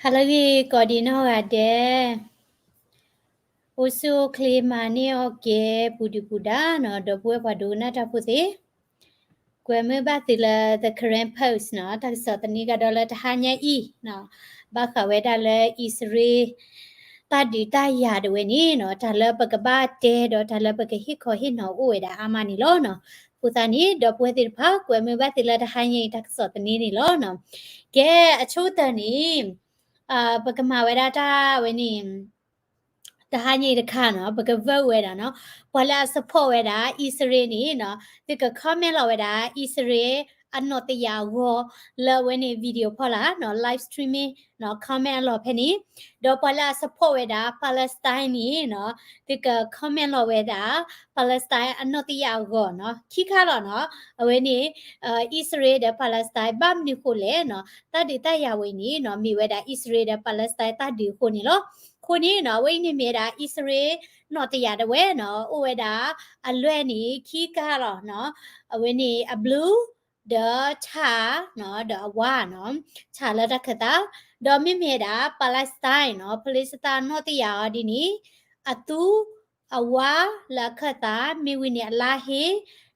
ဟါလၢအဂ့ၤ ကိးဒံးနီၢ်ဂၤဒဲး, အိၣ်ဆူၣ်အိၣ်ချ့မၤန့ၢ်အီၣ်ကဲ ပူၤဒုၣ်ပူၤဒါနီၤ ဒီပုၢ်ဝဲၢ်ပှၤဒိကနၣ်တၢ်ဖိသ့ၣ်, ကွဲမုာ်ဘၣ်သုလၢ The Karen Post နီၤ တၢ်ကစီၣ်သန့ကဒီးလၢတဟါညါအံၤနီၤ, ဘၣ်ဃးဝဲဒၣ်လၢအံၣ်စရ့လး တၢ်ဒုးတၢ်ယၤတဝဲန့ၣ်နီၤ တၢ်လၢပကဘၣ်တဲဒီးတၢ်လၢပကဟ့ၣ်ခီဟ့ၣ်နီၤအိၣ်ဝဲဒၣ်အါမးန့ၣ်လီၤနီၤ. အဃိသတးန့ၣ် ဒီပုၢ်ဝဲၢ်သ့ၣ်တဖၣ် ကွဲမုာ်ဘၣ်သုလၢတဟါညါအံၤတၢ်ကစီၣ်သန့န့ၣ်လီၤနီၤ. ကဲ အဆိကတၢၢ်န့ၣ် ပကမၤဝဲဒၣ်တၢ်ဝဲန့ၣ် တဟါညါအံၤတခါနီၤ ပက vote ဝဲဒၣ်နီၤ ပှၤလၢအ support ဝဲဒၣ်အံၣ်စရ့လးန့ၣ်နီၤ သုက comment လီၤဝဲဒၣ် အံၣ်စရ့လးအနီၣ်တယာ်အဂီၢ် လၢအဝဲန့ၣ် video ဖီလာ်နီၤ live streaming နီၤ comment အလီၢ်ဖဲန့ၣ်, ဒီးပှၤလၢအ support ဝဲဒၣ် Palestine န့ၣ်နီၤ သုက comment လီၤဝဲဒၣ် Palestine အနီၣ်တယာ်အဂီၢ်နီၤ ခံခါလီၤနီၤ. အဝဲန့ၣ် အံၣ်စရ့လးဒီး Palestine ဘၣ်မနုၤဃိလဲၣ်နီၤ တၢ်ဒုးတၢ်ယၤဝဲအံၤန့ၣ်နီၤ မ့ၢ်ဝဲဒၣ်အံၣ်စရ့လးဒီး Palestine တၢ်ဒုးအဃိန့ၣ်လီၤ. အဃိန့ၣ်နီၤ အဝဲအံၤန့ၣ်မ့ၢ်ဝဲဒၣ်အံၣ်စရ့လးနီၣ်တယာ်တဝဲနီၤ အိၣ်ဝဲဒၣ်အလွဲၢ်န့ၣ် ခံခါလီၤနီၤ. အဝဲန့ၣ်အ blue ဒီးထၣ်နီၤ ဒီးအဝါနီၤ ထၣ်လၢတၢ်ခၢၣ်သး, ဒီးမ့မ့ၢ်ဝဲဒၣ် Palestine နီၤ ဖလ့စတၢၣ်နီၣ်တယာ်အီၤဒ်န့ၣ် အသူ အဝါလၢအခၢၣ်သး မ့ၢ်ဝံၤန့ၣ်အလါဟ့ ဒီး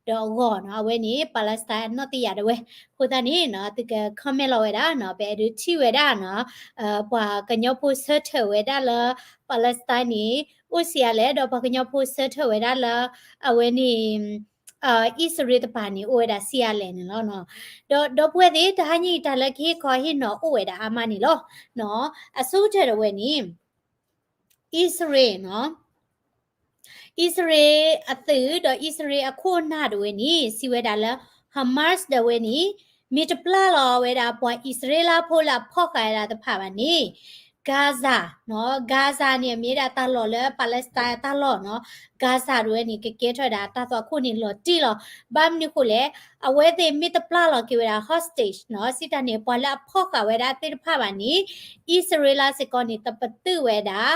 အဂီၢ်နီၤ အဝဲန့ၣ် Palestine အနီၣ်တယာ်တဝဲ. အဃိသတးန့ၣ်နီၤ သုက comment လီၤဝဲဒၣ်နီၤ ပအဲၣ်ဒိးထံၣ်ဝဲဒၣ်နီၤ ပှၤကညီဖိဆၢထၢၣ်ဝဲဒၣ်လၢ Palestine န့ၣ် အိၣ်ဆံးအါလဲၣ် ဒီးပှၤကညီဖိဆၢထၢၣ်ဝဲဒၣ်လၢ အဝဲန့ၣ် အံၣ်စရ့လးတပၤန့ၣ် အိၣ်ဝဲဒၣ်ဆံးအါလဲၣ်န့ၣ်လီၤ. ဒီးဒီပုၢ်ဝဲၢ်သ့ၣ် တဟါညါအံၤတၢ်လၢကဟ့ၣ်ခီဟ့ၣ်နီၤအိၣ်ဝဲဒၣ်အါမးန့ၣ်လီၤ. အဆိကတၢၢ်တဝဲန့ၣ် အံၣ်စရ့လးနီၤ အံၣ်စရ့လးအသုးဒီးအံၣ်စရ့လးအခိၣ်အနၢ်တဝဲန့ၣ် စံးဝဲဒၣ်လၢ Hamas တဝဲန့ၣ် မ့ၢ်တပျၢ်လီၤဝဲဒၣ်ပှၤအံၣ်စရ့လးဖိလၢအဖီၣ်ဃာ်ဝဲဒၣ်တဖၣ်ဘၣ်န့ၣ် Gaza နီၤ Gaza န့ၣ် အမ့ၢ်ဝဲဒၣ်တၢ်လီၢ်လၢ Palestine အတၢ်လီၢ်နီၤ Gaza တဝဲန့ၣ် ကကဲထီၣ်ဝဲဒၣ်တၢ်သွၣ်ခိၣ်န့ၣ်လီၤတံၢ်လီၤ. ဘၣ်မနုၤဃိလဲၣ် အဝဲသ့ၣ်မ့ၢ်တပျၢ်လီၤက့ၤဝဲဒၣ် hostage နီၤ စံးတၢ်န့ၣ် ပှၤလၢအဖီၣ်ဃာ်ဝဲဒၣ်သ့ၣ်တဖၣ်ဘၣ်န့ၣ် အံၣ်စရ့လးစ့ၢ်ကီးန့ၣ် တပတုာ်ဝဲဒၣ်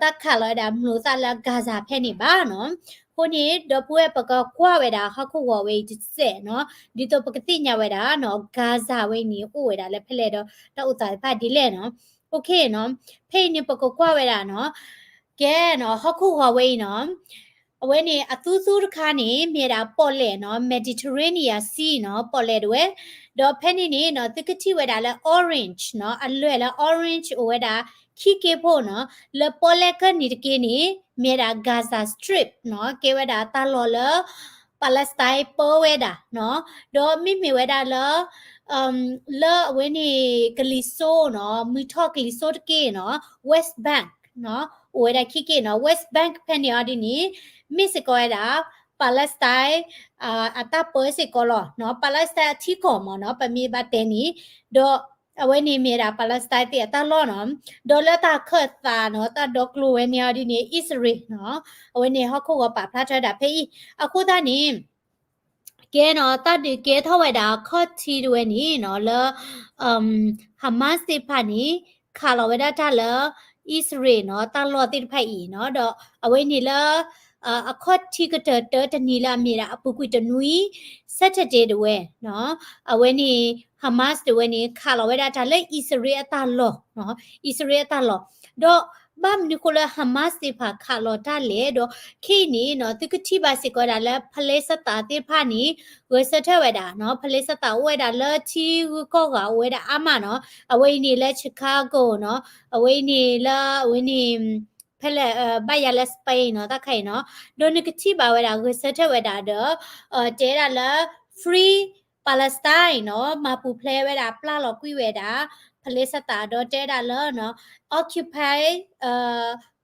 တၢ်ခးလီၤဝဲဒၣ်မျိာ်သၣ်လၢ Gaza ဖဲန့ၣ်ဘၣ်နီၤ. အဃိန့ၣ် ဒီပုၢ်ဝဲၢ်ပကကွၢ်ဝဲဒၣ်ဟီၣ်ခိၣ်ဂီၤဝဲအံၤတစဲးနီၤ ဒ်သိးပကသ့ၣ်ညါဝဲဒၣ်နီၤ Gaza ဝဲအံၤန့ၣ် အိၣ်ဝဲဒၣ်လၢဖဲလဲၣ်ဒီး တၢ်အိၣ်သးသ့ၣ်တဖၣ်ဒ်လဲၣ်နီၤ. ဖဲအံၤန့ၣ် ပကကွၢ်ဝဲဒၣ်နီၤ ကဲနီၤ ဟီၣ်ခိၣ်ဂီၤဝဲအံၤနီၤ အဝဲန့ၣ် အသူသူတခါန့ၣ် မ့ၢ်ဝဲဒၣ်ပီၣ်လဲၣ်နီၤ Mediterranean Sea နီၤ ပီၣ်လဲၣ်တဝဲ ဒီးဖဲန့ၣ်န့ၣ်နီၤ သုကထံၣ်ဝဲဒၣ်လၢ orange နီၤ အလွဲၢ်လၢ orange အိၣ်ဝဲဒၣ် ခံက့ဖိနီၤ လၢပီၣ်လဲၣ်ကၢၢ်နံၤတက့န့ၣ် မ့ၢ်ဝဲဒၣ် Gaza Strip နီၤ ကဲဝဲဒၣ်တၢ်လီၢ်လၢ Palestine ပၢဝဲဒၣ်နီၤ ဒီးမ့မ့ၢ်ဝဲဒၣ်လၢ လၢအဝဲန့ၣ် ကလံၤစိနီၤ မုၢ်ထီၣ်ကလံၤစိတက့နီၤ West Bank နီၤ အိၣ်ဝဲဒၣ်ခံက့နီၤ West Bank ဖဲန့ၣ်အီၤဒ်န့ၣ် မ့ၢ်စ့ၢ်ကီးဝဲဒၣ် Palestine အတၢ်ပၢစ့ၢ်ကီးလီၤနီၤ Palestine အထံကီၢ်မ့ၢ်နီၤ ပမ့ၢ်ဘၣ်တဲန့ၣ် ဒီးအဝဲန့ၣ်မ့ၢ်ဝဲဒၣ် Palestine သ့ၣ်အတၢ်လီၢ်နီၤ ဒီးလၢတၢ်ခၢၣ်သးနီၤ တၢ်ဒီကျိၤဝဲန့ၣ်အီၤဒ်န့ၣ် အံၣ်စရ့လးနီၤ အဝဲန့ၣ်ဟီၣ်ခိၣ်ဂီၤပာ်ဖျါထီၣ်ဝဲဒၣ်ဖဲအံၤ အဃိသတးန့ၣ် ကဲနီၤ တၢ်ဒုးကဲထီၣ်ဝဲဒၣ်အခီၣ်ထံးတဝဲန့ၣ်နီၤ လၢ Hamas သ့ၣ်တဖၣ်န့ၣ် ခးလီၤဝဲဒၣ်တၢ်လၢ အံၣ်စရ့လးနီၤ တၢ်လီၢ်သ့ၣ်တဖၣ်အံၤနီၤ ဒီးအဝဲန့ၣ်လၢ အခီၣ်ထံးကတၢၢ်တၢတနံၤလၢအမ့ၢ်ဒၣ်အပူၤကွံာ်တနွံ Saturday တဝဲနီၤ အဝဲန့ၣ် Hamas တဝဲန့ၣ် ခးလီၤဝဲဒၣ်တၢ်လၢအံၣ်စရ့လးအတၢ်လီၢ်နီၤ အံၣ်စရ့လးအတၢ်လီၢ် ဒီးဘၣ်မနုၤဃိလၢ Hamas သ့ၣ်တဖၣ်ခးလီၤတၢ်လဲၣ်ဒီး ခဲအံၤန့ၣ်နီၤ သုကထံၣ်ဘၣ်စ့ၢ်ကီးဝဲဒၣ်လၢ ဖလ့စတၢၣ်သ့ၣ်တဖၣ်န့ၣ် ဂဲၤဆၢထၢၣ်ဝဲဒၣ်နီၤ ဖလ့စတၢၣ်အိၣ်ဝဲဒၣ်လၢထံဂုၤကီၢ်ဂၤအိၣ်ဝဲဒၣ်အါမးနီၤ အဝဲအံၤန့ၣ်လၢ Chicago နီၤ အဝဲအံၤန့ၣ်လၢအဝဲန့ၣ် ဖဲလဲၣ် ဘၣ်ယၤလၢ Spain နီၤ တၢ်ခါအံၤနီၤ ဒီးနကထံၣ်ဘၣ်ဝဲဒၣ်ဂဲၤဆၢထၢၣ်ဝဲဒၣ်ဒီး တဲဒၣ်လၢ Free Palestine နီၤ မၤပူၤဖျဲးဝဲဒၣ်ပျၢ်လီၤကွံာ်ဝဲဒၣ် ဖလ့စတၢၣ်ဒီးတဲဒၣ်လၢ Occupy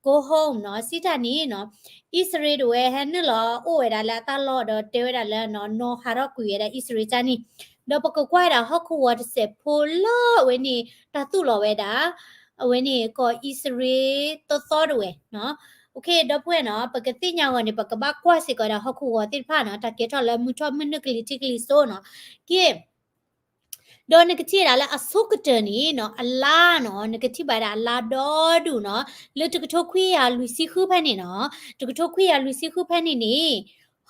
Go Home နီၤ စံးတၢ်န့ၣ်နီၤ အံၣ်စရ့လးတဝဲဟဲနုာ်လီၤအိၣ်ဝဲဒၣ်လၢအတၢ်လီၢ်ဒီးတဲဝဲဒၣ်လၢနီၤ နီၤဟးထီၣ်ကွံာ်ဝဲဒၣ်အံၣ်စရ့လးတၢ်န့ၣ် ဒီးပကကွၢ်ဝဲဒၣ်ဟီၣ်ခိၣ်ဂီၤတစဲးဖိလၢအဝဲန့ၣ် တၢ်သူၣ်လီၤဝဲဒၣ် အဝဲန့ၣ်ကီၢ်အံၣ်စရ့လးသီသီတဝဲနီၤ ဒီပုၢ်ဝဲၢ်နီၤ ပကသ့ၣ်ညါအဂီၢ်န့ၣ် ပကဘၣ်ကွၢ်စ့ၢ်ကီးဝဲဒၣ်ဟီၣ်ခိၣ်ဂီၤသ့ၣ်တဖၣ်နီၤ တၢ်ကဲထီၣ်လၢမုၢ်ထီၣ်မုၢ်နုာ်ကလံၤထံးကလံၤစိနီၤ က့ ဒီးနကထံၣ်ဝဲဒၣ်လၢအဆိကတၢၢ်န့ၣ်နီၤ အလါနီၤ နကထံၣ်ဘၣ်ဝဲဒၣ်အလါဒီဒူၣ်နီၤ လၢတကထိခွံကယၤလွံၢ်ဆံဃုဖဲန့ၣ်နီၤ တကထိခွံကယၤလွံၢ်ဆံဃုဖဲန့ၣ်န့ၣ်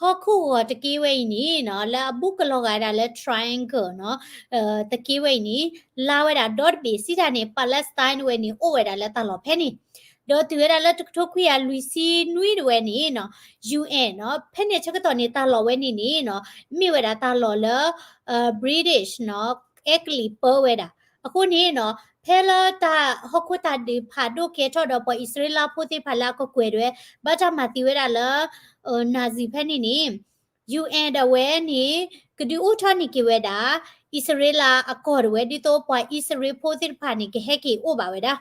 ဟီၣ်ခိၣ်ဂီၤတက့ဝဲအံၤန့ၣ်နီၤ လၢအဘူးကလီၤဂာ်ဒၣ်လၢ triangle နီၤ တက့ဝဲအံၤန့ၣ် လါဝဲဒၣ်ဒီတဘ့ၣ် စံးတၢ်န့ၣ် Palestine ဝဲန့ၣ် အိၣ်ဝဲဒၣ်လၢတၢ်လီၢ်ဖဲန့ၣ် ဒီးတုၤဝဲဒၣ်လၢတကထိခွံကယၤလွံၢ်ဆံနွံတဝဲန့ၣ်နီၤ ယူၣ်အဲၣ်နီၤ ဖဲန့ၣ်အဆၢကတီၢ်န့ၣ် တၢ်လီၢ်ဝဲန့ၣ်န့ၣ်နီၤ မ့ၢ်ဝဲဒၣ်တၢ်လီၢ်လၢ British နီၤ အဲကလံးပၢဝဲဒၣ်. အဃိန့ၣ်နီၤ ဖဲလၢတၢ်ဟီၣ်ခိၣ်တၢ်ဒုးဖးဒိၣ်ကဲထီၣ်ဒီးပှၤအံၣ်စရ့လးဖိသ့ၣ်တဖၣ်လၢအကကွဲၢ်ဒၣ်ဝဲ ဘၣ်တၢ်မၤသံဝဲဒၣ်လၢ Nazi ဖဲန့ၣ်န့ၣ် ယူၣ်အဲၣ် ဒၣ်ဝဲန့ၣ် ကဒုးအိၣ်ထီၣ်န့ၢ်က့ၤဝဲဒၣ် အံၣ်စရ့လးအကီၢ်ဒၣ်ဝဲ ဒ်သိးပှၤအံၣ်စရ့လးဖိသ့ၣ်တဖၣ်န့ၣ် ကဟဲက့ၤအိၣ်ဘၣ်ဝဲဒၣ်.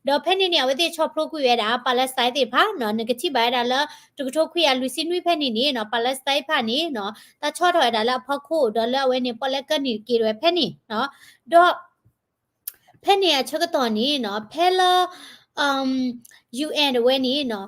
ဒီးဖဲန့ၣ်န့ၣ် အဝဲသ့ၣ်ဆီၣ်ဖျိကွံာ်ဝဲဒၣ် Palestine သ့ၣ်တဖၣ်နီၤ နကထံၣ်ဘၣ်ဝဲဒၣ်လၢ တကထိခွံကယၤလွံၢ်ဆံနွံဖဲန့ၣ်န့ၣ်နီၤ Palestine ဖၣ်န့ၣ်နီၤ တၢ်ဆီၣ်ထီၣ်ဝဲဒၣ်လၢအဖီခိၣ် ဒီးလၢအဝဲန့ၣ်ပီၣ်လဲၣ်ကၢၢ်နံၤတက့ၢ်ဒၣ်ဝဲဖဲန့ၣ်နီၤ ဒီး ဖဲန့ၣ်အဆၢကတီၢ်န့ၣ်နီၤ ဖဲလၢ ယူၣ်အဲၣ် ဒၣ်ဝဲန့ၣ်နီၤ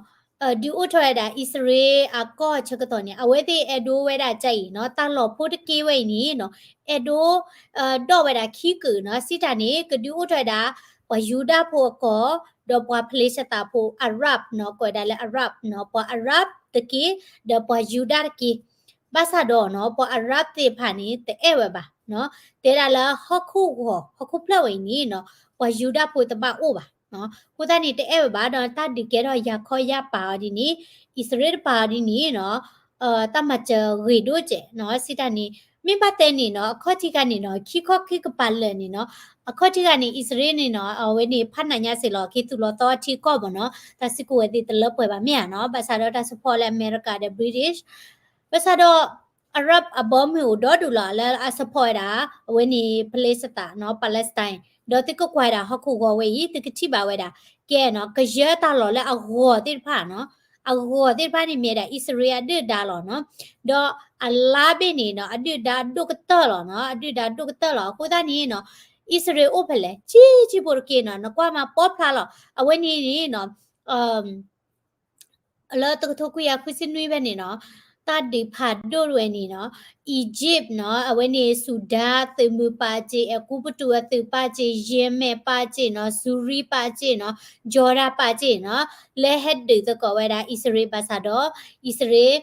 ဒုးအိၣ်ထီၣ်ဝဲဒၣ်အံၣ်စရ့လးအကီၢ်အဆၢကတီၢ်န့ၣ် အဝဲသ့ၣ်အဲၣ်ဒိးဝဲဒၣ်ကအံၤနီၤ တၢ်လီၢ်ဖိတက့ဝဲအံၤန့ၣ်နီၤ အဲၣ်ဒိး ဒီးဝဲဒၣ်ခံကုာ်နီၤ စံးတၢ်န့ၣ် ကဒုးအိၣ်ထီၣ်ဝဲဒၣ် ပှၤယူဒၤဖိအကီၢ် ဒီးပှၤဖလ့ၡသးဖိ Arab နီၤ ကိးဝဲဒၣ်လၢ Arab နီၤ ပှၤ Arab တက့ၢ် ဒီးပှၤယူဒၤတက့ၢ်. ဘၣ်ဆၣ်ဒီးနီၤ ပှၤ Arab သ့ၣ်တဖၣ်န့ၣ် တအဲၣ်ဝဲဘၣ်နီၤ တဲဒၣ်လၢဟီၣ်ခိၣ်ဂီၤ ဟီၣ်ခိၣ်ဖျၢၣ်ဝဲအံၤန့ၣ်နီၤ ပှၤယူဒၤဖိတဘၣ်အိၣ်ဘၣ်နီၤ အဃိသတးန့ၣ် တအဲၣ်ဝဲဘၣ်ဒီး တၢ်ဒုးကဲထီၣ်ယၤခီယၤပၤအီၤဒ်န့ၣ် အံၣ်စရ့လးတပၤအီၤဒ်န့ၣ်နီၤ တၢ်မၤစၢၤဂ့ၤဒိၣ်စဲးနီၤ စံးတၢ်န့ၣ် မ့ၢ်ဘၣ်တဲန့ၣ်နီၤ အခီၣ်ထံးခါန့ၣ်နီၤ ခံခီခံကပၤလၢာ်န့ၣ်နီၤ အခီၣ်ထံးခါန့ၣ် အံၣ်စရ့လးန့ၣ်နီၤ အဝဲန့ၣ်ဖးနးညါစ့ၢ်လီၤ က့ၤသူၣ်လီၤသီထံကီၢ်မ့ၢ်နီၤ တၢ်စုကဝဲၤသ့ၣ်တလၢပှဲၤဘၣ်မ့ၢ်ဧါနီၤ ဘၣ်ဆၣ်ဒီးတၢ် support လၢအမဲရကၤဒီး British ဘၣ်ဆၣ်ဒီး Arab အဘီမုၢ်အိၣ်ဒီဒူၣ်လီၤ လၢအ support ဝဲဒၣ် အဝဲန့ၣ် ဖလ့ၡသးနီၤ Palestine ဒီးသုကကွၢ်ဝဲဒၣ်ဟီၣ်ခိၣ်ဂီၤဝဲအံၤ သုကထံၣ်ဘၣ်ဝဲဒၣ် ကဲနီၤ ကယၢတၢ်လီၢ်လၢအဂီၤသ့ၣ်တဖၣ်နီၤ အဂီၤသ့ၣ်တဖၣ်န့ၣ် မ့ၢ်ဒၣ်အံၣ်စရ့လးအဒုၣ်ဒါလီၤနီၤ ဒီးအလါဘ့ၣ်န့ၣ်နီၤ အဒုၣ်ဒါဒိၣ်ကတၢၢ်လီၤနီၤ အဒုၣ်ဒါဒိၣ်ကတၢၢ်လီၤ အဃိသတးန့ၣ်နီၤ အံၣ်စရ့လးအိၣ်ဖဲလဲၣ် ကံကံဖိတက့ၢ်နီၤ နကွၢ်မးပီဖျါလီၤ အဝဲန့ၣ်န့ၣ်နီၤ လၢတကထိခွံကယၤဃုဆံနွံဖဲန့ၣ်နီၤ တၢ်ဒုးဖးဒိၣ်ဝဲန့ၣ်နီၤ Egypt နီၤ အဝဲန့ၣ် Sudan သုးမုၢ်ပာ်စ့ၢ် အဲၤကူပတူးအသုးပာ်စ့ၢ် Yemen ပာ်စ့ၢ်နီၤ Syria ပာ်စ့ၢ်နီၤ Jordan ပာ်စ့ၢ်နီၤ လဲၤဟဲဒုးသကိးဝဲဒၣ်အံၣ်စရ့လးဘၣ်ဆၣ်ဒီး အံၣ်စရ့လး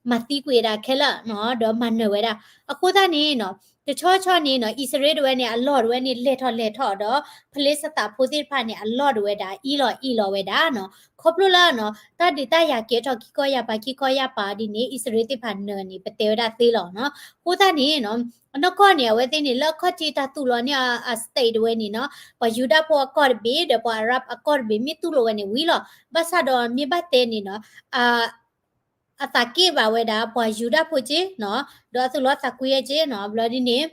မၤသံကွံာ်ဝဲဒၣ်ခဲလၢာ်နီၤ ဒီးမၤနၢၤဝဲဒၣ် အဃိသတးန့ၣ်နီၤ တဆီဆီန့ၣ်နီၤ အံၣ်စရ့လးဒၣ်ဝဲန့ၣ် အလီၢ်ဒၣ်ဝဲန့ၣ် လဲၤထီၣ်လဲၤထီၣ်ဒီး ဖလ့ၡသးဖိသ့ၣ်တဖၣ်န့ၣ် အလီၢ်ဒၣ်ဝဲဒၣ် အံၣ်လီၤအံၣ်လီၤဝဲဒၣ်နီၤ ခီဖျိလၢနီၤ တၢ်ဒုးတၢ်ယၤကဲထီၣ်ခံခီယၤပၤခံခီယၤပၤဒ်န့ၣ် အံၣ်စရ့လးသ့ၣ်တဖၣ်နၢၤန့ၣ် ပတဲဝဲဒၣ်သ့လီၤနီၤ အဃိသတးန့ၣ်နီၤ အနီၢ်ကီၢ်န့ၣ် အဝဲသ့ၣ်န့ၣ် လၢအခီၣ်ထံးတၢ်သူၣ်လီၤန့ၢ်အ state ဒၣ်ဝဲန့ၣ်နီၤ ပှၤယူဒၤဖိအကီၢ်တဘ့ၣ် ဒီးပှၤ Arab အကီၢ်တဘ့ၣ် မ့ၢ်သူၣ်လီၤဝဲန့ၣ်ဝံၤလီၤ ဘၣ်ဆၣ်ဒီးမ့ၢ်ဘၣ်တဲန့ၣ်နီၤ အသးက့ၣ်ဘၣ်ဝဲဒၣ် ပှၤယူဒၤဖိက့နီၤ ဒီးအသူၣ်လီၤသးကွံက့နီၤ ဘျီဒ်န့ၣ်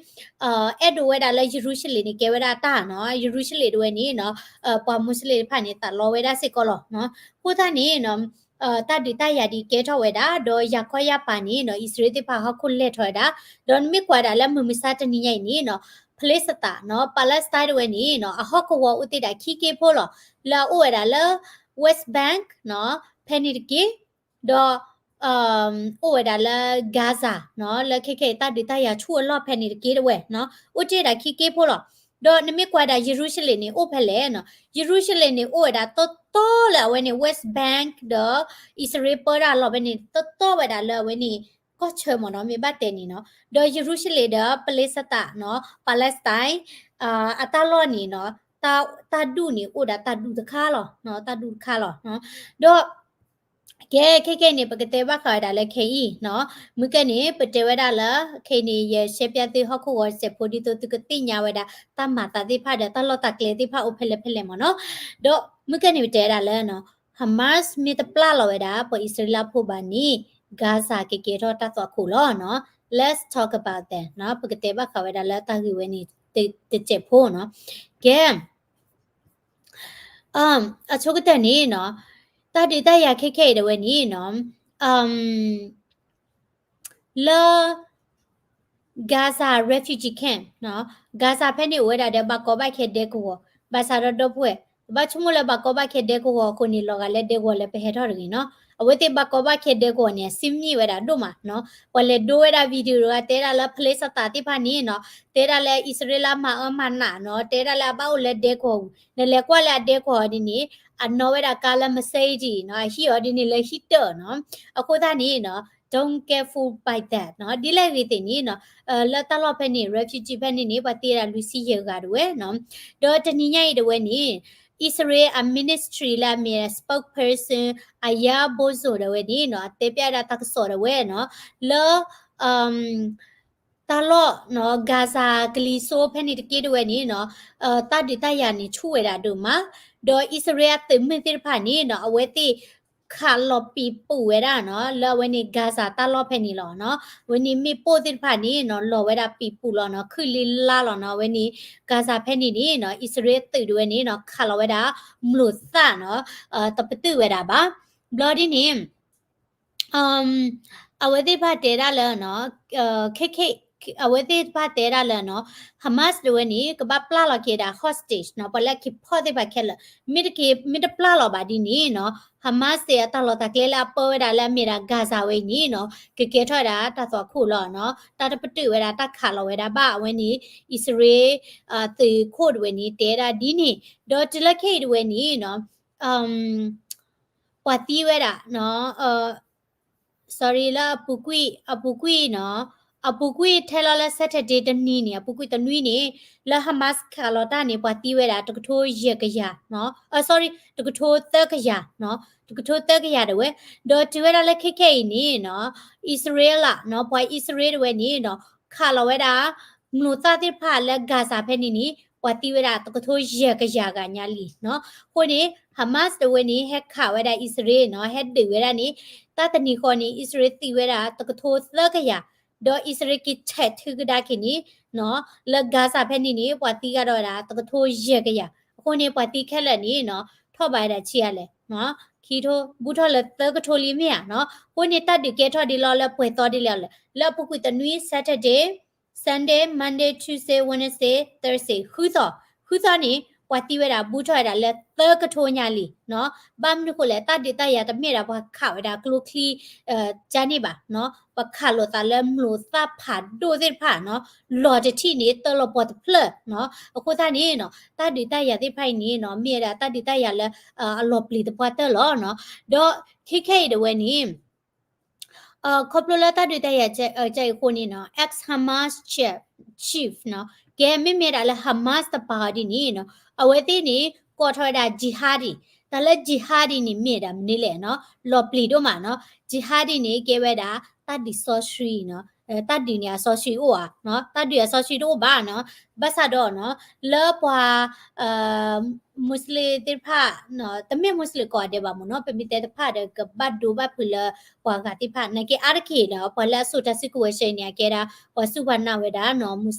အဲၣ်ဒိးဝဲဒၣ်လၢယရူၤၡလ့ၣ်န့ၣ် ကဲဝဲဒၣ်တၢ်နီၤ ယရူၤၡလ့ၣ်ဒၣ်ဝဲန့ၣ်နီၤ ပှၤမူးစလ့ၣ်တဖၣ်န့ၣ် သးလီဝဲဒၣ်စ့ၢ်ကီးလီၤနီၤ အဃိသတးန့ၣ်နီၤ တၢ်ဒုးတၢ်ယၤဒ်ကဲထီၣ်ဝဲဒၣ် ဒီးယၤခီယၤပၤန့ၣ်နီၤ အံၣ်စရ့လးသ့ၣ်တဖၣ်ဟီၣ်ခိၣ်လဲၤထီၣ်ဝဲဒၣ် ဒီးနမ့ၢ်ကွၢ်ဒၣ်လၢမုၢ်မဆါတနံၤညါအံၤန့ၣ်နီၤ ဖလ့ၡသးနီၤ Palestine ဒၣ်ဝဲန့ၣ်နီၤ အဟီၣ်ကဝီၤအိၣ်တ့ၢ်ဒၣ်ခံက့ဖိလီၤ လၢအအိၣ်ဝဲဒၣ်လၢ West Bank နီၤ ဖဲန့ၣ်တက့ၢ် ဒီး အိၣ်ဝဲဒၣ်လၢ Gaza နီၤ လၢခဲခဲအံၤတၢ်ဒုးတၢ်ယၤဆူၣ်အလီၢ်ဖဲန့ၣ်တက့ၢ်ဒၣ်ဝဲနီၤ အိၣ်တ့ၢ်ဒၣ်ခံက့ဖိလီၤ ဒီးနမ့ၢ်ကွၢ်ဒၣ်ယရူၤၡလ့ၣ်န့ၣ် အိၣ်ဖဲလဲၣ်နီၤ ယရူၤၡလ့ၣ်န့ၣ် အိၣ်ဝဲဒၣ်တီတီလၢအဝဲန့ၣ် West Bank ဒီး အံၣ်စရ့လးပၢတၢ်အလီၢ်ဖဲန့ၣ် တီတီဝဲဒၣ်လၢအဝဲန့ၣ် ကီၢ်ဆၢမ့ၢ်နီၤ မ့ၢ်ဘၣ်တဲန့ၣ်နီၤ ဒီးယရူၤၡလ့ၣ်ဒီး ဖလ့ၡသးနီၤ Palestine အတၢ်လီၢ်န့ၣ်နီၤ တၢ်ဒူၣ်န့ၣ် အိၣ်ဒၣ်တၢ်ဒူၣ်တခါလီၤ တၢ်ဒူၣ်တခါလီၤ ဒီး ကဲ ခဲခဲအံၤန့ၣ် ပကတဲဘၣ်ဃးဝဲဒၣ်လၢခဲအံၤနီၤ မုၢ်ကဲန့ၣ် ပတဲဝဲဒၣ်လၢ ခဲအံၤန့ၣ် ယရှဲပျၢ်သုဟီၣ်ခိၣ်ဂီၤစဲးဖိ ဒ်သိးသုကသ့ၣ်ညါဝဲဒၣ် တၢ်မၤသးသ့ၣ်တဖၣ်ဒီး တၢ်လီၢ်တၢ်ကျဲသ့ၣ်တဖၣ်အိၣ်ဖဲလဲၣ်ဖဲလဲၣ်မ့ၢ်နီၤ ဒီးမုၢ်ကဲန့ၣ် ပတဲဝဲဒၣ်လၢ Hamas မ့ၢ်တပျၢ်လီၤဝဲဒၣ် ပှၤအံၣ်စရ့လးဖိဘၣ်န့ၣ် Gaza ကကဲထီၣ်တၢ်သွၣ်ခိၣ်လီၤနီၤ Let's talk about that နီၤ ပကတဲဘၣ်ဃးဝဲဒၣ်လၢတၢ်ဂ့ၢ်ဝဲန့ၣ် တစဲးဖိနီၤ ကဲ အဆိကတၢၢ်န့ၣ်နီၤ တၢ်ဒုးတၢ်ယၤခဲခဲအံၤဒၣ်ဝဲန့ၣ်နီၤ လၢ Gaza refugee camp နီၤ Gaza ဖဲန့ၣ်အိၣ်ဝဲဒၣ်ဒီး ဘၣ်ကီဘၣ်ခဲဒဲကဝီၤ ဘၣ်ဆၣ်ဒီးဒီပုၢ်ဝဲၢ် တဘၣ်ဆိကမိၣ်လၢဘၣ်ကီဘၣ်ခဲဒဲကဝီၤအဃိန့ၣ် လီၤဂာ်လၢဒဲကဝီၤလၢပဟဲထီၣ်တဂ့ၤနီၤ အဝဲသ့ၣ်ဘၣ်ကီဘၣ်ခဲဒဲကဝီၤန့ၣ် အစံမံဝဲဒၣ်ဒိၣ်မးနီၤ. ပှၤလဲၤဒိဝဲဒၣ် video တဂၤ တဲဒၣ်လၢ police အသးသ့ၣ်တဖၣ်န့ၣ်နီၤ, တဲဒၣ်လၢအံၣ်စရ့လးမၤအၢမၤနးနီၤ, တဲဒၣ်လၢအဘၣ်အိၣ်လၢဒဲကဝီၤပူၤ, နလဲၤကွၢ်လၢအဒဲကဝီၤဒ်န့ၣ် အနီၣ်ဝဲဒၣ်ကါလၢ Mercedes နီၤ, အဟံၣ်အီၤဒ်န့ၣ်လၢဟံၣ်တၢးနီၤ. အဃိသတးန့ၣ်နီၤ don't get fooled by that နီၤ. ဒ်လဲၣ်ဂ့ၤသ့ၣ်န့ၣ်နီၤ လၢတၢ်လီၢ်ဖဲန့ၣ် refugee ဖဲန့ၣ်န့ၣ် ပှၤသံဝဲဒၣ်လွံၢ်ဆံယဲၢ်ဂၤတဝဲနီၤ. ဒီးတနံၤညါအံၤတဝဲန့ၣ် အံၣ်စရ့လးအ ministry လၢအမ့ၢ် spokesperson အယါဘိစိၤတဝဲန့ၣ်နီၤ အတဲပျဲဒၣ်တၢ်ကစီၣ်တဝဲနီၤ လၢ တၢ်လီၢ်နီၤ Gaza ကလံၤစိဖဲန့ၣ်တက့ၢ်တဝဲန့ၣ်နီၤ တၢ်ဒုးတၢ်ယၤန့ၣ်ဆူၣ်ဝဲဒၣ်ဒိၣ်မး, ဒီးအံၣ်စရ့လးအသုးမုၢ်သ့ၣ်တဖၣ်န့ၣ်နီၤ အဝဲသ့ၣ် ခးလီၤပံာ်ပူၤဝဲဒၣ်နီၤ လၢအဝဲန့ၣ် Gaza တၢ်လီၢ်ဖဲန့ၣ်လီၤနီၤ. အဝဲန့ၣ်မ့ၣ်ပိၢ်သ့ၣ်တဖၣ်န့ၣ်နီၤ လီၤဝဲဒၣ်ပံာ်ပူၤလီၤနီၤ ခုၣ်လံလါလီၤနီၤ. အဝဲန့ၣ် Gaza ဖဲန့ၣ်န့ၣ်နီၤ အံၣ်စရ့လးသုးတဝဲန့ၣ်နီၤ ခးလီၤဝဲဒၣ် မျိာ်သၣ်နီၤ တပတုာ်ဝဲဒၣ်ဘၣ်. ဘျီဒ်န့ၣ် အဝဲသ့ၣ်တဖၣ်တဲဒၣ်လၢ ခဲခဲ အဝဲသ့ၣ်တဖၣ်တဲဒၣ်လၢနီၤ Hamas တဝဲန့ၣ် ကဘၣ်ပျၢ်လီၤက့ၤဒၣ် hostage နီၤ ပှၤလၢအက့ၤဖီၣ်သ့ၣ်တဖၣ်ခဲလၢာ် မ့ၢ်တက့ၤ မ့ၢ်တပျၢ်လီၤဘၣ်ဒ်န့ၣ်နီၤ Hamas သ့ၣ်အတၢ်လီၢ်တၢ်ကျဲလၢအပၢဝဲဒၣ်လၢအမ့ၢ်ဒၣ် Gaza ဝဲအံၤန့ၣ်နီၤ ကကဲထီၣ်ဝဲဒၣ်တၢ်သွၣ်ခိၣ်လီၤနီၤ တၢ်တပတုာ်ဝဲဒၣ်တၢ်ခးလီၤဝဲဒၣ်ဘၣ် အဝဲန့ၣ် အံၣ်စရ့လး သုးခိၣ်တဝဲန့ၣ် တဲဒၣ်ဒ်န့ၣ် ဒီးတုၤလၢခဲအံၤတဝဲန့ၣ်နီၤ ပှၤသံဝဲဒၣ်နီၤ sorry လၢအပူၤကွံာ် အပူၤကွံာ်နီၤ အပူၤကွံာ်ထဲလီၤလၢ Saturday တနံၤန့ၣ် အပူၤကွံာ်တနွံန့ၣ် လၢ Hamas ခးလီၤတၢ်န့ၣ် ပှၤသံဝဲဒၣ်တကထိယဲၢ်ကယၤနီၤ sorry တကထိသၢကယၤနီၤ တကထိသၢကယၤတဝဲ ဒီးတုၤဝဲဒၣ်လၢခဲခဲအံၤန့ၣ်နီၤ အံၣ်စရ့လးနီၤ ပှၤအံၣ်စရ့လးတဝဲန့ၣ်နီၤ ခးလီၤဝဲဒၣ် မျိာ်သၣ်သ့ၣ်တဖၣ်လၢ Gaza ဖဲန့ၣ်န့ၣ် ပှၤသံဝဲဒၣ်တကထိယဲၢ်ကယၤဂၤညါလံနီၤ. အဃိန့ၣ် Hamas တဝဲန့ၣ် ဟဲခးဝဲဒၣ်အံၣ်စရ့လးနီၤ ဟဲဒုးဝဲဒၣ်န့ၣ် တၢ်တနံၤဃီန့ၣ် အံၣ်စရ့လးသံဝဲဒၣ်တကထိသၢကယၤ ဒီးအံၣ်စရ့လးက့ၤထဲးထုကဒါက့ၤန့ၣ်နီၤ လၢ Gaza ဖဲန့ၣ်န့ၣ် ပှၤသံကဒီးဝဲဒၣ်တကထိယဲၢ်ကယၤ အဃိန့ၣ် ပှၤသံခဲလၢာ်န့ၣ်နီၤ ထီၣ်ဘးဝဲဒၣ်ဆံးအါလဲၣ် ခံထိ ဘူးထီၣ်လၢသၢကထိလံမ့ၢ်ဧါနီၤ. အဃိန့ၣ် တၢ်ဒုးကဲထီၣ်ဒ်လီၤလၢပှဲၤသီဒ်လဲၣ်လဲၣ် လၢအပူၤကွံာ်တနွံ Saturday, Sunday, Monday, Tuesday, Wednesday, Thursday ဃုသီ, ဃုသီန့ၣ် ပှၤသံဝဲဒၣ်ဘူးထီၣ်ဝဲဒၣ်လၢသၢကထိညါလံနီၤ. ဘၣ်မနုၤဃိလဲၣ် တၢ်ဒုးတၢ်ယၤတမ့ၢ်ဒၣ်ပှၤခးဝဲဒၣ်ကျိချံ ကန့ၣ်ဘၣ်နီၤ. ပှၤခးလိာ်သးလၢမျိာ်သၣ်ဖးဒိၣ်သ့ၣ်တဖၣ်နီၤ, လီၤတထံၣ်န့ၣ် တၢလီၤပှီၤတဖျၢၣ်နီၤ. အဃိသတးန့ၣ်နီၤ တၢ်ဒုးတၢ်ယၤသ့ၣ်တဖၣ်အံၤန့ၣ်နီၤ မ့ၢ်ဝဲဒၣ်တၢ်ဒုးတၢ်ယၤလၢ အလီၤပျံၤသပှၢ်တၢၢ်လီၤနီၤ. ဒီးခဲခဲအံၤဒၣ်ဝဲန့ၣ် ခီဖျိလၢတၢ်ဒုးတၢ်ယၤအံၤအဃိန့ၣ်နီၤ ex-Hamas chief နီၤ, ကဲမ့မ့ၢ်ဒၣ်လၢ Hamas တပၤအီၤဒ်န့ၣ်နီၤ အဝဲသ့ၣ်န့ၣ် ကိးထီၣ်ဝဲဒၣ် jihadi, တၢ်လၢ jihadi န့ၣ်မ့ၢ်ဒၣ်မနုၤလဲၣ်နီၤ, လီၤပျံၤဒိၣ်မးနီၤ. jihadi န့ၣ် ကဲဝဲဒၣ် တၢ်ဒုးစီဆှံနီၤ, တၢ်ဒုးန့ၣ်အစီဆှံအိၣ်ဧါ, တၢ်ဒုးအစီဆှံတအိၣ်ဘၣ်နီၤ. ဘၣ်ဆၣ်ဒီးနီၤ လၢပှၤ Muslim သ့ၣ်တဖၣ် တမ့ၢ် Muslim ကိးဂၤဒဲးဘၣ်မ့ၢ်နီၤ, ပမ့ၢ်တဲတဖၣ်ဒီး ကဘၣ်ဒိဘၣ်ဖုးလၢပှၤဂၤသ့ၣ်တဖၣ် နာ်က့အါတက့ၢ်ဒီး ပှၤလၢအစိာ်တၢ်စုကဝဲၤဆဲးန့ၣ် အကဲဒၣ် ပှၤစူၢ်ပှၤနာ်ဝဲဒၣ်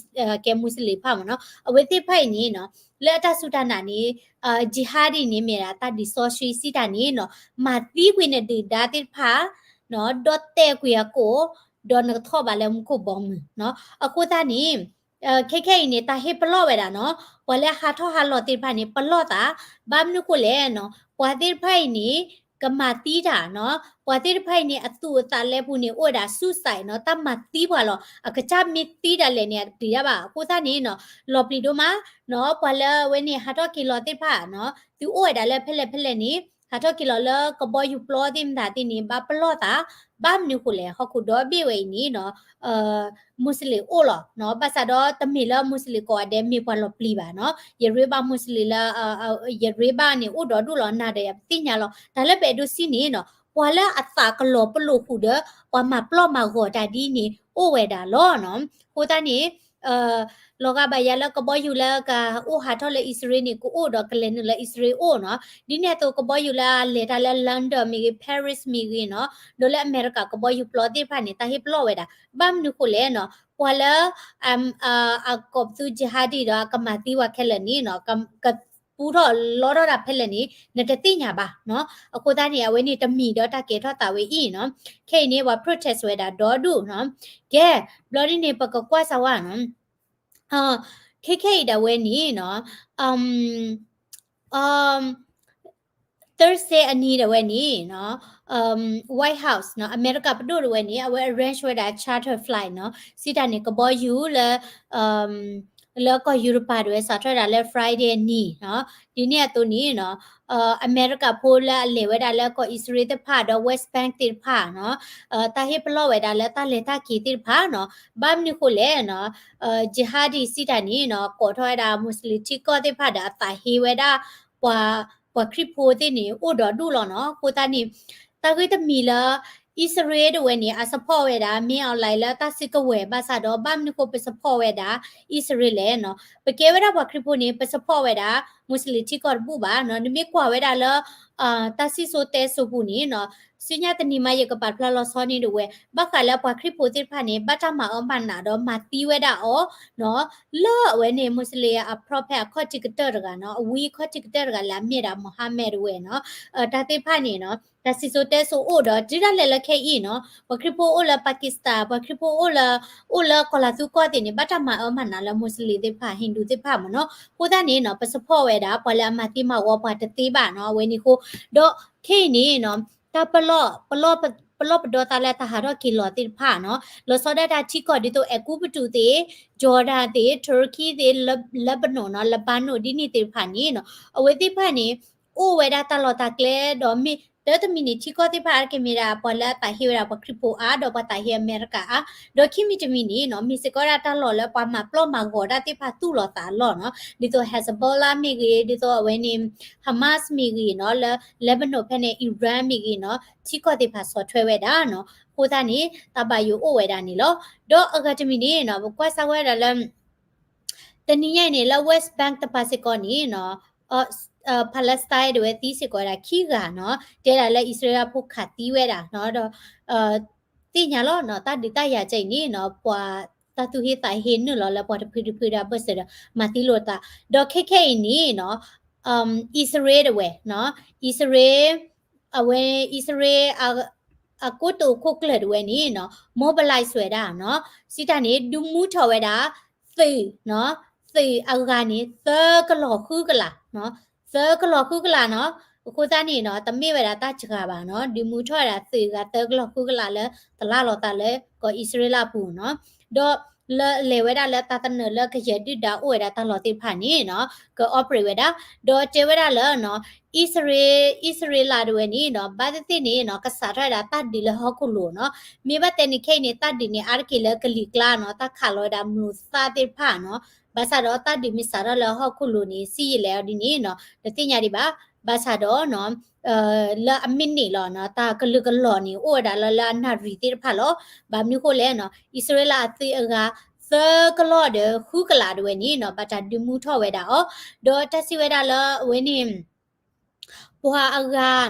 ကဲ Muslim တဖၣ်မ့ၢ်နီၤ. အဝဲသ့ၣ်တဖၣ်အံၤန့ၣ်နီၤ လၢအတၢ်စူၢ်တၢ်နာ်န့ၣ် jihadi န့ၣ်မ့ၢ်ဒၣ်တၢ်ဒုးစီဆှံစံးတၢ်န့ၣ်နီၤ, မၤသံကွံာ်နဒုၣ်ဒါသ့ၣ်တဖၣ် ဒီးတဲာ်ကွံာ်အကိာ် ဒီးနကထီၣ်ဘးလၢမူခိၣ်ဘီမုၢ်နီၤ. အဃိသတးန့ၣ် ခဲခဲအံၤန့ၣ် တၢ်ဟ့ၣ်ပလီၢ်ဝဲဒၣ်နီၤ, ပှၤလၢအဟးထီၣ်ဟးလီၤသ့ၣ်တဖၣ်န့ၣ် ပလီၢ်သး, ဘၣ်မနုၤဃိလဲၣ်နီၤ, ပှၤသ့ၣ်တဖၣ်အံၤန့ၣ် ကမၤသံတၢ်နီၤ, ပှၤသ့ၣ်တဖၣ်အံၤန့ၣ် အသူၣ်အသးလဲပူၤန့ၣ် အိၣ်ဝဲဒၣ် suicide နီၤ, တၢ်မၤသံပှၤလီၤ, အကစၢ်မ့ၢ်သံဒၣ်လဲာ်န့ၣ် အတပျံၤတၢ်ဘၣ်. အဃိသတးန့ၣ်နီၤ လီၤပျံၤဒိၣ်မးနီၤ, ပှၤလၢအဝဲန့ၣ် ဟးထီၣ်က့ၤလီၤသ့ၣ်တဖၣ်နီၤ, သုအိၣ်ဝဲဒၣ်လၢဖဲလဲၣ်ဖဲလဲၣ်န့ၣ် ဟးထီၣ်က့ၤလီၤလၢကဘီယူၤပျီသ့ၣ်မတၤသ့ၣ်န့ၣ် ဘၣ်ပလီၢ်သး, ဘၣ်မနုၤဃိလဲၣ် ဟီၣ်ခိၣ်ဒီဘ့ၣ်ဝဲအံၤန့ၣ်နီၤ Muslim အိၣ်လီၤနီၤ, ဘၣ်ဆၣ်ဒီးတမ့ၢ်လၢ Muslim ကိးဂၤဒဲးမ့ၢ်ပှၤလီၤပျံၤဘၣ်နီၤ, ယရ့ဘၣ် Muslim လၢ ယရ့ဘၣ်န့ၣ် အိၣ်ဒီဒူၣ်လီၤ, နၤဒီးယၤပသ့ၣ်ညါလီၤ. တၢ်လၢပအဲၣ်ဒိးစံးန့ၣ်နီၤ ပှၤလၢအသးကလီၤပလိာ်ဃုာ်ဒီး ပှၤမၤပျီၢ်မၤဂီၤတၢ်ဒ်န့ၣ် အိၣ်ဝဲဒၣ်လီၤနီၤ. အဃိသတးန့ၣ် လီၤဂာ်ဘၣ်ယၤလၢကဘီယူၤလၢကအိၣ်ဟးထီၣ်လၢအံၣ်စရ့လးန့ၣ် ကအိၣ်ဒီးကလဲၤနုာ်လၢအံၣ်စရ့လးအိၣ်နီၤ, ဒ်န့ၣ်အသိးကဘီယူၤလၢအလဲၤတၢ်လၢ London မ့ၢ်ဂ့ၤ Paris မ့ၢ်ဂ့ၤနီၤ, ဒီးလၢအမဲရကၤကဘီယူၤပျီသ့ၣ်တဖၣ်န့ၣ် တၢ်ဟ့ၣ်ပလီၢ်ဝဲဒၣ်, ဘၣ်မနုၤဃိလဲၣ်နီၤ, ပှၤလၢ အကိးပသူ jihadi ဒီးအကမၤသံပှၤခဲလၢာ်န့ၣ်နီၤ, ကပူထီၣ်လီထီၣ်တၢ်ဖဲလဲၣ်န့ၣ် နတသ့ၣ်ညါဘၣ်နီၤ. အဃိသတးန့ၣ် အဝဲန့ၣ်တမံၤဒီးတၢ်ကဲထီၣ်သးဝဲအံၤနီၤ, ခဲအံၤန့ၣ် ပှၤ protest ဝဲဒၣ်ဒီဒူၣ်နီၤ. ကဲ ဘျီဒ်န့ၣ် ပကကွၢ်စၢၤဝဲနီၤ ခဲခဲအံၤဒၣ်ဝဲန့ၣ်နီၤ, အ အ Thursday အနံၤတဝဲန့ၣ်နီၤ White House နီၤ အမဲရကၤပဒိၣ်တဝဲန့ၣ် အဝဲ arrange ဝဲဒၣ် charter flight နီၤ စံးတၢ်န့ၣ် ကဘီယူၤလၢ လၢကီၢ်ယူရပၤတဝဲ စးထီၣ်ဝဲဒၣ်လၢ Friday အနံၤနီၤ ဒ်န့ၣ်အသိးန့ၣ်နီၤ အမဲရကၤဖိလၢအလဲၤဝဲဒၣ်လၢကီၢ်အံၣ်စရ့လးသ့ၣ်တဖၣ်ဒီး West Bank သ့ၣ်တဖၣ်နီၤ တၢ်ဟ့ၣ်ပလီၢ်ဝဲဒၣ်လၢတၢ်လဲၤတၢ်က့ၤသ့ၣ်တဖၣ်နီၤ ဘၣ်မနုၤဃိလဲၣ်နီၤ jihadi စံးတၢ်န့ၣ်နီၤ ကိးထီၣ်ဝဲဒၣ် Muslim ထံကီၢ်သ့ၣ်တဖၣ်ဒီးအသးဟ့ဝဲဒၣ် ပှၤ ပှၤခရံာ်ဖိသ့ၣ်န့ၣ် အိၣ်ဒီးဒူၣ်လီၤနီၤ အဃိသတးန့ၣ် တၢ်ဂ့ၢ်တမံၤလၢ အံၣ်စရ့လးတဝဲန့ၣ် အ support ဝဲဒၣ် မင်းအောင်လှိုင် လၢတၢ်စုကဝဲၤဘၣ်ဆၣ်ဒီး ဘၣ်မနုၤဃိပ support ဝဲဒၣ် အံၣ်စရ့လးနီၤ ပကဲဝဲဒၣ်ပှၤခရံာ်ဖိန့ၣ် ပ support ဝဲဒၣ် Muslim ထံကီၢ်တဘူၣ်ဘၣ်နီၤ နမ့ၢ်ကွၢ်ဝဲဒၣ်လၢ တၢ်စံၣ်စိၤတဲစိၤပူၤန့ၣ်နီၤ ဆူညါတနံၤမးယကပာ်ဖျါလီၤဆီန့ၣ်တဝဲ ဘၣ်ဃးလၢပှၤခရံာ်ဖိသ့ၣ်တဖၣ်န့ၣ် ဘၣ်တၢ်မၤအၢမၤနးဒီးမၤသံဝဲဒၣ်အီၤနီၤ လၢအဝဲန့ၣ် Muslim အ prophet အခီၣ်ထံးကတၢၢ်တဂၤနီၤ အဝံအခီၣ်ထံးကတၢၢ်တဂၤလၢအမ့ၢ်ဒၣ် Muhammad တဝဲနီၤ တၢ်သ့ၣ်တဖၣ်န့ၣ်နီၤ တၢ်စံၣ်စိၤတဲစိၤအိၣ်ဒီး တုၤဒၣ်လဲာ်လၢခဲအံၤနီၤ ပှၤခရံာ်ဖိအိၣ်လၢ Pakistan ပှၤခရံာ်ဖိအိၣ်လၢ အိၣ်လၢကီၢ်လၤသူကီၢ်သ့ၣ်န့ၣ် ဘၣ်တၢ်မၤအၢမၤနးလၢ Muslim သ့ၣ်တဖၣ် Hindu သ့ၣ်တဖၣ်မ့ၢ်နီၤ အဃိသတးန့ၣ်နီၤ ပ support ဝဲဒၣ် ပှၤလၢအမၤသံမၤဝီပှၤတသ့ဘၣ်နီၤ အဝဲန့ၣ်အဃိ ဒီးခဲအံၤန့ၣ်နီၤ တၢ်ပလီၢ် ပလီၢ် ပလီၢ်ပဒီသးလၢတၢ်ဟးထီၣ်က့ၤလီၤသ့ၣ်တဖၣ်နီၤ လီၤဆီဒၣ်တၢ်ထံကီၢ်ဒ်သိး အဲၤကူပတူးသ့ၣ် Jordan သ့ၣ် Turkey သ့ၣ် Lebanon နီၤ Lebanon ဒ်န့ၣ်သ့ၣ်တဖၣ်န့ၣ်နီၤ အဝဲသ့ၣ်တဖၣ်န့ၣ် အိၣ်ဝဲဒၣ်တၢ်လီၢ်တၢ်ကျဲဒီးမ့ၢ် တၢတမံၤန့ၣ် ထံကီၢ်သ့ၣ်တဖၣ်အါတက့ၢ်မ့ၢ်ဒၣ် ပှၤလၢအသးဟ့ဝဲဒၣ်ပှၤခရံာ်ဖိအါ ဒီးပှၤသးဟ့အမဲရကၤအါ ဒီးခံမံၤတမံၤန့ၣ်နီၤ မ့ၢ်စ့ၢ်ကီးဝဲဒၣ်တၢ်လီၢ်လၢပှၤမၤပျီၢ်မၤဂီၤတၢ်သ့ၣ်တဖၣ်သူၣ်လီၤသးအလီၢ်နီၤ ဒ်သိး Hezbollah မ့ၢ်ဂ့ၤ ဒ်သိးအဝဲန့ၣ် Hamas မ့ၢ်ဂ့ၤနီၤ လၢ Lebanon ဖဲန့ၣ် Iran မ့ၢ်ဂ့ၤနီၤ ထံကီၢ်သ့ၣ်တဖၣ်ဆီၣ်ထွဲဝဲဒၣ်နီၤ အဃိသတးန့ၣ် တၢ်ဘၣ်ယိၣ်အိၣ်ဝဲဒၣ်န့ၣ်လီၤ. ဒီးအဂၤတမံၤန့ၣ်နီၤ ပကွၢ်စၢ်ဝဲဒၣ်လၢ တနံၤညါအံၤန့ၣ် လၢ West Bank တပၤစ့ၢ်ကီးန့ၣ်နီၤ Palestine တဝဲသံစ့ၢ်ကီးဝဲဒၣ်ခံဂၤနီၤ တဲဒၣ်လၢအံၣ်စရ့လးဖိခးသံဝဲဒၣ်နီၤ ဒီး သ့ၣ်ညါလီၤနီၤ တၢ်ဒုးတၢ်ယၤကဲအံၤန့ၣ်နီၤ ပှၤတၢ်သူၣ်ဟ့သးဟ့နုာ်လီၤလၢပှၤတဖုတဖုဒၣ်ဘၢၣ်စၢၤဒီး မၤသံလိာ်သး ဒီးခဲခဲအံၤန့ၣ်နီၤ အံၣ်စရ့လးတဝဲနီၤ အံၣ်စရ့လး အဝဲအံၣ်စရ့လး အကိတိာ်ခိၣ်ကျၢၢ်တဝဲန့ၣ်နီၤ mobilize ဝဲဒၣ်နီၤ စံးတၢ်န့ၣ် ဒုးမူထီၣ်ဝဲဒၣ် သုးနီၤ သုးအဂၤန့ၣ် သၢကလီၤဃုကလးနီၤ သၢကလီၤဃုကလးနီၤ အဃိသတးန့ၣ်နီၤ တမ့ၢ်ဝဲဒၣ်တၢ်စှၤဘၣ်နီၤ ဒုးမူထီၣ်ဝဲဒၣ်သုးအဂၤသၢကလီၤဃုကလးလၢ တလၢ်လီၤသးလၢကီၢ်အံၣ်စရ့လးအပူၤနီၤ ဒီးလၢလဲၤဝဲဒၣ်လၢတၢ်သနၢၣ်လၢကယဲၢ်ဒုၣ်ဒါအိၣ်ဝဲဒၣ်တၢ်လီၢ်သ့ၣ်တဖၣ်န့ၣ်နီၤ က operate ဝဲဒၣ် ဒီးတဲဝဲဒၣ်လၢနီၤ အံၣ်စရ့လး အံၣ်စရ့လးတဝဲန့ၣ်နီၤ ဘၣ်သ့ၣ်သ့ၣ်န့ၣ်နီၤ ကစးထီၣ်ဝဲဒၣ်တၢ်ဒုးလၢဟီၣ်ခိၣ်လိၤနီၤ မ့ၢ်ဘၣ်တဲန့ၣ်ခဲအံၤန့ၣ် တၢ်ဒုးန့ၣ် အါတက့ၢ်လၢကလံၤကျါနီၤ တၢ်ခးလီၤဝဲဒၣ်မျိာ်သၣ်သ့ၣ်တဖၣ်နီၤ ဘၣ်ဆၣ်ဒီးတၢ်ဒုးမ့ၢ်စးထီၣ်လၢဟီၣ်ခိၣ်လိၤန့ၣ် စံၣ်ယံာ်လဲၣ်အီၤဒ်န့ၣ်နီၤ တသ့ၣ်ညါဒံးဘၣ် ဘၣ်ဆၣ်ဒီးနီၤ လၢအမံးနံးလီၤနီၤ တၢ်ကလုာ်ကလီၤန့ၣ် အိၣ်ဝဲဒၣ်လၢလၢအနၣ်ရံၣ်သ့ၣ်တဖၣ်လီၤ. ဘၣ်မနုၤဃိလဲၣ်နီၤ အံၣ်စရ့လးအသုးအဂၤ သၢကလီၢ်ဒီးဃုကလးတဝဲန့ၣ်နီၤ ဘၣ်တၢ်ဒုးမူထီၣ်ဝဲဒၣ်အီၤ ဒီးတၢ်စံးဝဲဒၣ်လၢအဝဲန့ၣ် ပှၤအဂၤ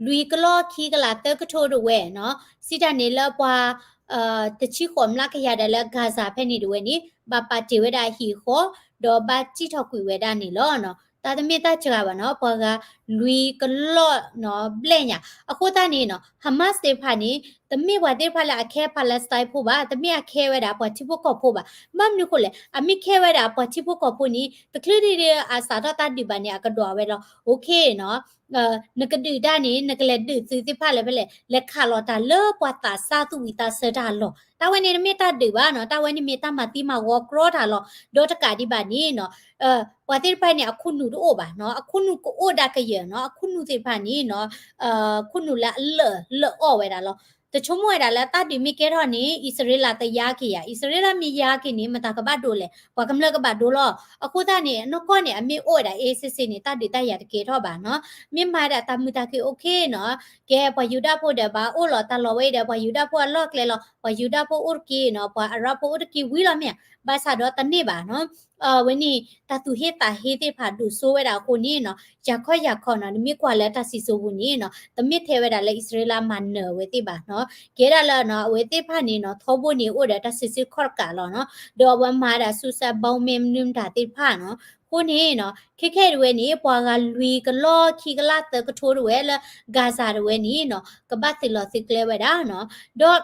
နီၤ လွံၢ်ကလီၢ်ခံကလးသၢကထိတဝဲနီၤ စံးတၢ်န့ၣ်လၢပှၤ တဆံဃိးမျးကယၤဒီးလၢ Gaza ဖဲန့ၣ်တဝဲန့ၣ် ဘၣ်ပာ်တ့ၢ်ဝဲဒၣ်ဟံၣ်ဃီ ဒီးဘၣ်စံၣ်ထီၣ်ကွံာ်ဝဲဒၣ်န့ၣ်လီၤ. တၢ်တမ့ၢ်တၢ်စှၤဘၣ်နီၤ ပှၤဂၤလွံၢ်ကလီၢ်နီၤ ဘျဲၣ်ညါ အဃိသတးန့ၣ်နီၤ Hamas သ့ၣ်တဖၣ်န့ၣ် တမ့ၢ်ပှၤသ့ၣ်တဖၣ်လၢအခဲ Palestine ဖိဘၣ် တမ့ၢ်အခဲဝဲဒၣ်ပှၤထံဖိကီၢ်ဖိဘၣ် ဘၣ်မနုၤဃိလဲၣ် အမ့ၢ်ခဲဝဲဒၣ်ပှၤထံဖိကီၢ်ဖိန့ၣ် တချုးဒံးဒံးအစးထီၣ်တၢ်ဒုးဘၣ်န့ၣ် အကဒွးဝဲလီၤ OK နီၤ နကဒုးတၢ်န့ၣ် နကလဲၤဒုးသုးသ့ၣ်တဖၣ်လၢဖဲလဲၣ် လဲၤခးလီၤတၢ်လၢပှၤသးစၢ်သူၣ်ဝံၤသးစၢ်တၢ်လီၢ် တၢ်ဝဲန့ၣ်တမ့ၢ်တၢ်ဒုးဘၣ်နီၤ တၢ်ဝဲန့ၣ်မ့ၢ်တၢ်မၤသံမၤဝီကြီတၢ်လီၢ် ဒီးတကးဒံးဘၣ်န့ၣ်နီၤ ပှၤသ့ၣ်တဖၣ်န့ၣ် အခိၣ်နူာ်တအိၣ်ဘၣ်နီၤ အခိၣ်နူာ်ကအိၣ်ဒၣ်ကယၢၤနီၤ အခိၣ်နူာ်သ့ၣ်တဖၣ်န့ၣ်နီၤ ခိၣ်နူာ်လၢအလၢာ်လၢာ်အီၣ်ဝဲဒၣ်လီၤ တဆိကမိၣ်ဝဲဒၣ်လၢတၢ်ဒုးမ့ၢ်ကဲထီၣ်န့ၣ် အံၣ်စရ့လးတယါက့ၤယၤ အံၣ်စရ့လးမ့ၢ်ယါက့ၤန့ၣ် မတၤကဘၣ်ဒိလဲၣ် ပှၤကမျၢၢ်ကဘၣ်ဒိလီၤ အဃိသတးန့ၣ် နီၢ်ကီၢ်န့ၣ် အမ့ၢ်အိၣ်ဝဲဒၣ် အေးဆေးဆေး န့ၣ် တၢ်ဒုးတၢ်ယၤတကဲထီၣ်ဘၣ်နီၤ မ့ၢ်မၤဒၣ်တၢ်မုာ်တၢ်ခုၣ် OK နီၤ ကဲပှၤယူဒၤဖိဒီးဘၣ်အိၣ်လီၤတၢ်လီၢ်ဝဲအံၤဒီး ပှၤယူဒၤဖိအလီၢ်ကျဲလီၤ ပှၤယူဒၤဖိအိၣ်တက့ၢ်နီၤ ပှၤအၤရၣ်ဖိအိၣ်တက့ၢ်ဝံၤလီၤမ့ၢ်ဧါ ဘၣ်ဆၣ်ဒီးတန့ၢ်ဘၣ်နီၤ အဝဲန့ၣ် တၢ်သူၣ်ဟ့သးဟ့သ့ၣ်တဖၣ်ဒိၣ်စိဝဲဒၣ်အဃိန့ၣ်နီၤ ယၤခီယၤခီနီၤ နမ့ၢ်ကွၢ်လၢတၢ်စံၣ်စိၤပူၤန့ၣ်နီၤ တမ့ၢ်ထဲဝဲဒၣ်လၢအံၣ်စရ့လးမၤနၢၤအဝဲသ့ၣ်ဘၣ်နီၤ ကဲဒၣ်လၢနီၤ အဝဲသ့ၣ်တဖၣ်န့ၣ်နီၤ ထီဘိန့ၣ်အိၣ်ဒီးတၢ်စုဆူၣ်ခီၣ်တကးလီၤနီၤ ဒီးအဝဲမၤဒၣ် suicide bomb မ့ၢ်မနုၤမတၤသ့ၣ်တဖၣ်နီၤ အဃိန့ၣ်နီၤ ခဲခဲအံၤတဝဲန့ၣ် ပှၤဂၤလွံၢ်ကလီၢ်ခံကလးသၢကထိတဝဲလၢ Gaza တဝဲန့ၣ်နီၤ ကဘၣ်သုးလီၤသုးကျဲဝဲဒၣ်နီၤ ဒီး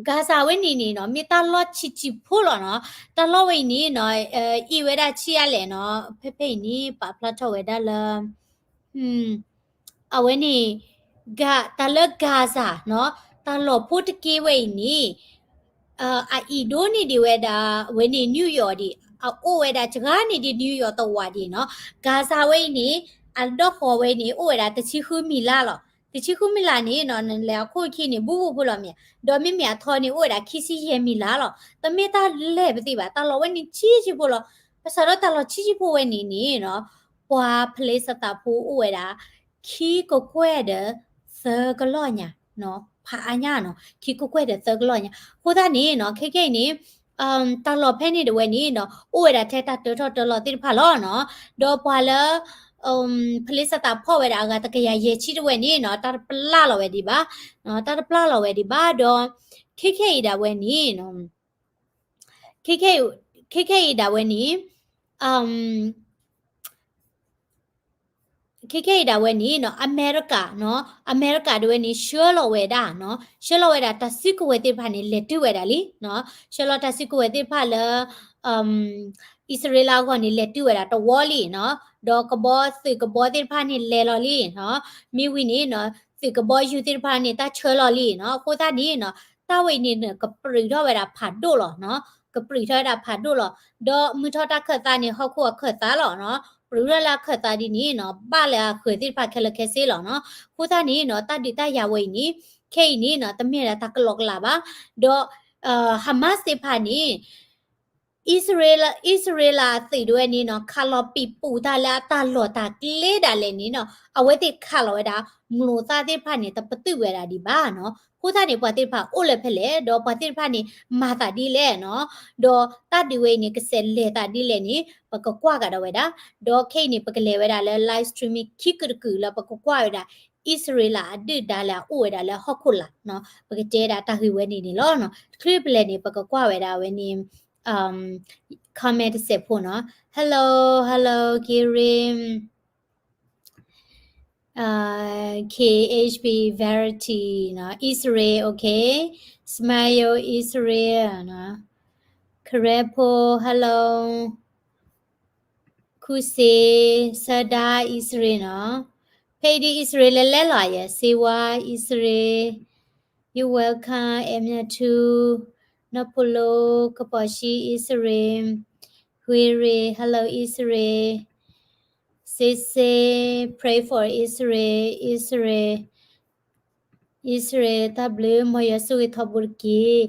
Gaza ဝဲန့ၣ်န့ၣ်နီၤ မ့ၢ်တၢ်လီၢ်ဆံးဆံးဖိလီၤနီၤ တၢ်လီၢ်ဝဲအံၤန့ၣ်နီၤ အ့ၣ်ဝဲဒၣ်ဆံးအါလဲၣ်နီၤ ဖဲဖဲအံၤန့ၣ် ပာ်ဖျါထီၣ်ဝဲဒၣ်လၢ ဟွမ် အဝဲန့ၣ် တၢ်လၢ Gaza နီၤ တၢ်လီၢ်ဖိတက့ဝဲအံၤန့ၣ် အအံၤဒိၣ်န့ၢ်ဒံးဝဲဒၣ် အဝဲန့ၣ် New York ဒံး အအိၣ်ဝဲဒၣ်စှၤန့ၢ်ဒံး New York တဝးဒံးနီၤ Gaza ဝဲအံၤန့ၣ် အဒီၣ်ဃီၤဝဲန့ၣ် အိၣ်ဝဲဒၣ်တဆံဃုမံၤလါလီၤ တဆံဃုမံၤလါန့ၣ်နီၤ နလဲၤအခိၣ်ခံန့ၣ် ဘူးဘူးဖိလီၤမ့ၢ် ဒီးမ့မ့ၢ်အထီန့ၣ် အိၣ်ဝဲဒၣ်ခံဆံယဲၢ်မံၤလါလီၤ တမ့ၢ်တၢ်လဲၢ်ပသ့ၣ်ဘၣ် တၢ်လီၢ်ဝဲန့ၣ်ဆံးဆံးဖိလီၤ ပစးထီၣ်တၢ်လီၢ်ဆံးဆံးဖိဝဲန့ၣ်န့ၣ်နီၤ ပှၤဖလ့စတးဖိအိၣ်ဝဲဒၣ် ခံကကွဲၢ်ဒီးသၢကလီၢ်ညါနီၤ ဖးအါညါနီၤ ခံကကွဲၢ်ဒီးသၢကလီၢ်ညါ အဃိသတးန့ၣ်နီၤ ခဲခဲအံၤန့ၣ် တၢ်လီၢ်ဖဲန့ၣ်တဝဲန့ၣ်နီၤ အိၣ်ဝဲဒၣ်ထဲတၢ်တၢထီၣ်တၢလီၤသ့ၣ်တဖၣ်လီၤနီၤ ဒီးပှၤလၢ ဖလ့စတးဖီၣ်ဝဲဒၣ်အဂၤတကယၤယဲၢ်ဆံတဝဲန့ၣ်နီၤ တၢ်တပျၢ်လီၤဝဲဒံးဘၣ် တၢ်တပျၢ်လီၤဝဲဒံးဘၣ်ဒီး ခဲခဲအံၤဒၣ်ဝဲန့ၣ် ခဲခဲအံၤဒၣ်ဝဲန့ၣ် ခဲခဲအံၤဒၣ်ဝဲန့ၣ်နီၤ အမဲရကၤနီၤ အမဲရကၤဒၣ်ဝဲန့ၣ် ဆှၢလီၤဝဲဒၣ်နီၤ ဆှၢလီၤဝဲဒၣ်တၢ်စုကဝဲၤသ့ၣ်တဖၣ်န့ၣ် လဲၤတုၤဝဲဒၣ်လံနီၤ ဆှၢလီၤတၢ်စုကဝဲၤသ့ၣ်တဖၣ်လၢ အံၣ်စရ့လးအဂီၢ်န့ၣ် လဲၤတုၤဝဲဒၣ်တဝီလံနီၤ ဒီးကဘီသုးကဘီသ့ၣ်တဖၣ်န့ၣ် လဲၤလီၤလံနီၤ မ့ၢ်ဝံၤန့ၣ်နီၤ သုးကဘီယူၤသ့ၣ်တဖၣ်န့ၣ် တၢ်ဆှၢလီၤလံနီၤ အဃိသတးန့ၣ်နီၤ တၢ်ဝဲအံၤန့ၣ် ကပြုၢ်ထီၣ်ဝဲဒၣ်ဖးဒိၣ်လီၤနီၤ ကပြုၢ်ထီၣ်ဝဲဒၣ်ဖးဒိၣ်လီၤ ဒီးမုၢ်ထီၣ်တၢ်ခၢၣ်သးန့ၣ် ဟီၣ်ခိၣ်အခၢၣ်သးလီၤနီၤ ပြုၢ်ထီၣ်လၢအခၢၣ်သးဒ်န့ၣ်နီၤ ဘၣ်လၢအဃၢၤသ့ၣ်တဖၣ်ခဲလၢာ်ခဲဆ့လီၤနီၤ အဃိသတးန့ၣ်နီၤ တၢ်ဒုးတၢ်ယၤဝဲအံၤန့ၣ် ခဲအံၤန့ၣ်နီၤ တမ့ၢ်ဒၣ်တၢ်ကလီကလးဘၣ် ဒီး Hamas သ့ၣ်တဖၣ်န့ၣ် အံၣ်စရ့လးအသုးဒၣ်ဝဲန့ၣ်နီၤ ခးလီၤပံာ်ပူၤတၢ်လၢအတၢ်လီၢ်တၢ်ကျဲဒၣ်လဲာ်န့ၣ်နီၤ အဝဲသ့ၣ်ခးလီၤဝဲဒၣ် မျိာ်သၣ်သ့ၣ်တဖၣ်န့ၣ် တပတုာ်ဝဲဒၣ်ဒံးဘၣ်နီၤ အဃိသတးန့ၣ် ပှၤသ့ၣ်တဖၣ်အိၣ်လၢဖဲလဲၣ် ဒီးပှၤသ့ၣ်တဖၣ်န့ၣ် မၤသးဒ်လဲၣ်နီၤ ဒီးတၢ်ဒုးဝဲအံၤန့ၣ် ကဆဲးလဲၤသးဒ်လဲၣ်န့ၣ် ပကကွၢ်ကဒီးဝဲဒၣ် ဒီးခဲအံၤန့ၣ် ပကလဲၤဝဲဒၣ်လၢ live streaming ခံကုာ်တကုာ်လၢပကကွၢ်ဝဲဒၣ် အံၣ်စရ့လးအဒုၣ်ဒါလၢအအိၣ်ဝဲဒၣ်လၢဟီၣ်ခိၣ်လာ်နီၤ ပကတဲဒၣ်တၢ်ဂ့ၢ်ဝဲန့ၣ်န့ၣ်လီၤနီၤ တချုးပလဲၤန့ၣ် ပကကွၢ်ဝဲဒၣ်ဝဲန့ၣ် comment တစဲးဖိနီၤ Hello hello Kirim KHP Verity နီၤ Israel okay Smile Israel နီၤ Karepo hello ခူစ့ ဆၢဒါ Israel နီၤ ဖဲအံၤဒ် Israel လဲၤလဲၤလီၤယဲ စ့ဝါ Israel you welcome အဲမၠၣ်ထူ နီၢ်ဖိလိ ကပီၤၡံ Israel ဂ့ၤရ့ hello Israel စ့စ့ pray for Israel Israel Israel တၢ်ဘျုး မ်ယွၤဆိၣ်ဂ့ၤထီဘိတက့ၢ်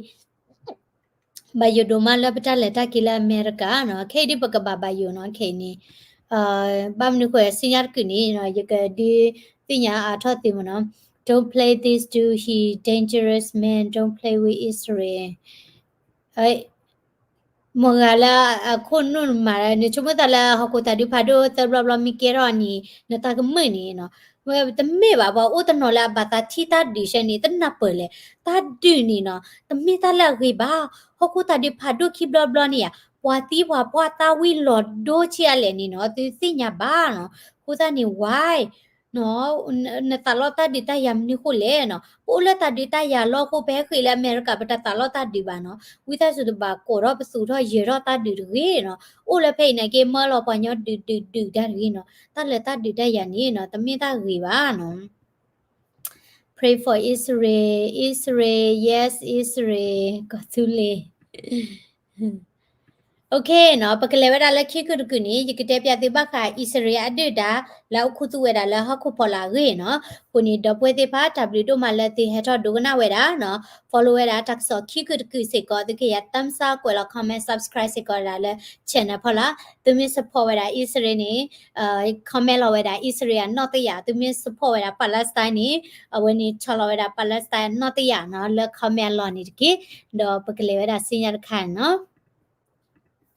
ဘၣ်ယိၣ်ဒိၣ်မးလၢပတၢ်လဲၤတၢ်က့ၤလၢအမဲရကၤနီၤ ခဲအံၤဒ်ပကဘၣ်ဘၣ်ယိၣ်နီၤ ခဲအံၤန့ၣ် ဘၣ်မနုၤဃိ ဆူညါတကုာ်န့ၣ် ယကဒုးသ့ၣ်ညါအါထီၣ်သုမ့ၢ်နီၤ Don't play this dude he dangerous man don't play with Israel မ့ၢ်ဂၤလၢအခိၣ်နူာ်မး နဆိကမိၣ်သးလၢဟီၣ်ခိၣ်သးဒုးဖးဒိၣ်သၢဘျီဘျီမ့ၢ်ကဲထီၣ်န့ၣ် နတၢ်ကမုာ်န့ၣ်နီၤ ဝဲတမ့ၢ်ဘၣ် ပှၤအိၣ်တနီၤလၢအဘၣ်သးထံၣ်တၢ်ဒုးဆဲန့ၣ် တနၢ်ပၢၢ်လဲၣ် တၢ်ဒုးန့ၣ်နီၤ တမ့ၢ်တၢ်လၢအဂ့ၤဘၣ် ဟီၣ်ခိၣ်သးဒုးဖးဒိၣ်ခံဘျီဘျီန့ၣ်ဧါ ပှၤသံပှၤပှၢ်သၣ်ဝံၤလီၤဒိဆံးအါလဲၣ်န့ၣ်နီၤ သုသ့ၣ်ညါဘၣ်နီၤ အဃိသတးန့ၣ် why နီၤ နသးလီတၢ်ဒုးတၢ်ယၤမနုၤဃိလဲၣ်နီၤ ပအိၣ်လၢတၢ်ဒုးတၢ်ယၤလီၢ်ဃိ ပဟဲဃ့လၢအမဲရကၤ ပတသးလီတၢ်ဒုးဘၣ်နီၤ ဝံသးစူၤတဘၣ်ကိးထီၣ်ပသူၣ်ထီၣ်ယဲၤထီၣ်တၢ်ဒုးတဂ့ၤနီၤ အိၣ်လၢဖဲအံၤန့ၣ်က့ မၢလီၤပှၤညီဒုးဒုးဒုးတၢ်တဂ့ၤနီၤ တၢ်လၢတၢ်ဒုးတၢ်ယၤန့ၣ်နီၤ တမ့ၢ်တၢ်ဂ့ၤဘၣ်နီၤ Pray for Israel Israel yes Israel ကီၢ်သူလ့ၤ Okay နီၤ ပကလဲၤဝဲဒၣ်လၢခံကုာ်တကုာ်န့ၣ် ယကတဲပျးသုဘၣ်ဃး အံၣ်စရ့လးအဒုၣ်ဒါ လၢအအိၣ်ခူသူၣ်ဝဲဒၣ်လၢဟီၣ်ခိၣ်ဖီလာ်အဂ့ၢ်နီၤ အဃိန့ၣ် ဒီပုၢ်ဝဲၢ်သ့ၣ်တဖၣ် တၢ်ဘျုးဒိၣ်မးလၢသုဟဲထီၣ်ဒိကနၣ်ဝဲဒၣ်နီၤ follow ဝဲဒၣ်တၢ်ကစီၣ်ခံကုာ်တကုာ်စ့ၢ်ကီး သုကယၤ thumbs up ကွဲးလီၤ comment subscribe စ့ၢ်ကီးဝဲဒၣ်လၢ channel ဖီလာ် သုမ့ၢ် support ဝဲဒၣ်အံၣ်စရ့လးန့ၣ် comment လီၤဝဲဒၣ်အံၣ်စရ့လးအနီၣ်တယာ် သုမ့ၢ် support ဝဲဒၣ် Palestine န့ၣ် အဝဲန့ၣ်ဆီၣ်လီၤဝဲဒၣ် Palestine အနီၣ်တယာ်နီၤ လၢ comment အလီၢ်န့ၣ်တက့ၢ် ဒီးပကလဲၤဝဲဒၣ်ဆူညါတခါန့ၣ်နီၤ